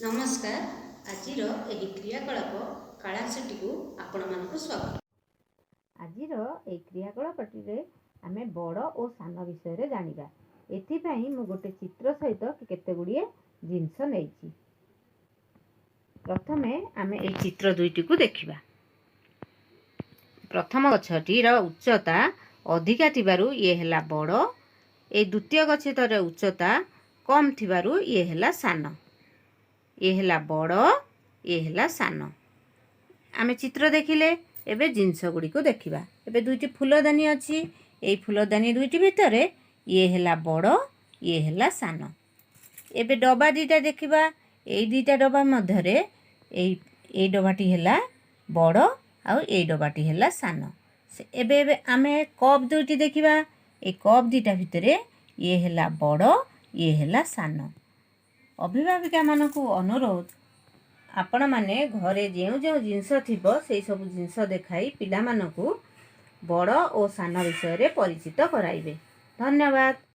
ନମସ୍କାର। ଆଜିର ଏହି କ୍ରିୟାକଳାପ କାଳାଂଶଟିକୁ ଆପଣମାନଙ୍କୁ ସ୍ୱାଗତ। ଆଜିର ଏହି କ୍ରିୟାକଳାପଟିରେ ଆମେ ବଡ଼ ଓ ସାନ ବିଷୟରେ ଜାଣିବା। ଏଥିପାଇଁ ମୁଁ ଗୋଟେ ଚିତ୍ର ସହିତ କେତେ ଗୁଡ଼ିଏ ଜିନିଷ ନେଇଛି। ପ୍ରଥମେ ଆମେ ଏଇ ଚିତ୍ର ଦୁଇଟିକୁ ଦେଖିବା। ପ୍ରଥମ ଗଛଟିର ଉଚ୍ଚତା ଅଧିକା ଥିବାରୁ ଇଏ ହେଲା ବଡ଼। ଏଇ ଦ୍ୱିତୀୟ ଗଛଟିର ଉଚ୍ଚତା କମ୍ ଥିବାରୁ ଇଏ ହେଲା ସାନ। ଇଏ ହେଲା ବଡ଼, ଇଏ ହେଲା ସାନ। ଆମେ ଚିତ୍ର ଦେଖିଲେ, ଏବେ ଜିନିଷ ଗୁଡ଼ିକୁ ଦେଖିବା। ଏବେ ଦୁଇଟି ଫୁଲଦାନୀ ଅଛି। ଏଇ ଫୁଲଦାନୀ ଦୁଇଟି ଭିତରେ ଇଏ ହେଲା ବଡ଼, ଇଏ ହେଲା ସାନ। ଏବେ ଡବା ଦୁଇଟା ଦେଖିବା। ଏଇ ଦୁଇଟା ଡବା ମଧ୍ୟରେ ଏଇ ଡବାଟି ହେଲା ବଡ଼ ଆଉ ଏଇ ଡବାଟି ହେଲା ସାନ। ଏବେ ଆମେ କପ୍ ଦୁଇଟି ଦେଖିବା। ଏଇ କପ୍ ଦୁଇଟା ଭିତରେ ଇଏ ହେଲା ବଡ଼, ଇଏ ହେଲା ସାନ। ଅଭିଭାବିକାମାନଙ୍କୁ ଅନୁରୋଧ, ଆପଣମାନେ ଘରେ ଯେଉଁ ଯେଉଁ ଜିନିଷ ଥିବ, ସେଇ ସବୁ ଜିନିଷ ଦେଖାଇ ପିଲାମାନଙ୍କୁ ବଡ଼ ଓ ସାନ ବିଷୟରେ ପରିଚିତ କରାଇବେ। ଧନ୍ୟବାଦ।